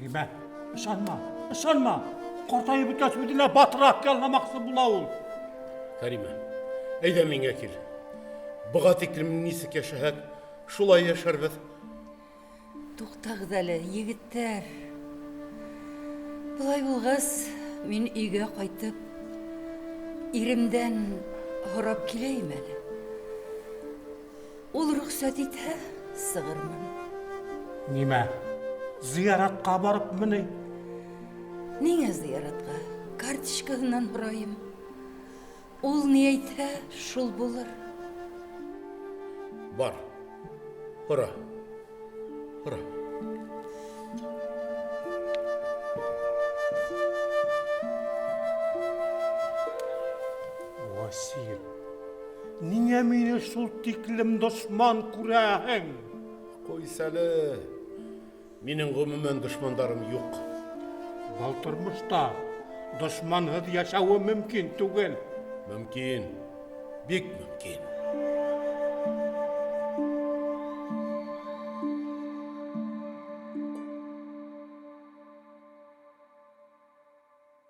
Кәримә, ышанма, ышанма. Картаеп беткәч үзенә батрак ялламакчы була ул. Кәримә, әйдә миңа кил. Быга тиклем нисек яшәһәк, шулай яшәрбез. Туктагыз әле, егетләр. Болай булгас, мин өйгә кайтып, иремдән һорап киләем әле. Ул рөхсәт итһә, сыгырмын. Нимә? Зыяратка барыпмыни? Ниңә зыяратка? Карточкасыннан һорайым. Ул ни әйтә, шул булыр. Бар. Һора. Һора. Васил, ниңә мине шул тиклем дошман күрәһең? Куйсәле. Минең гомумән дошмандарым юк. Бал тормышта дошманһыз яшәве мөмкин түгел. Мөмкин. Бик мөмкин.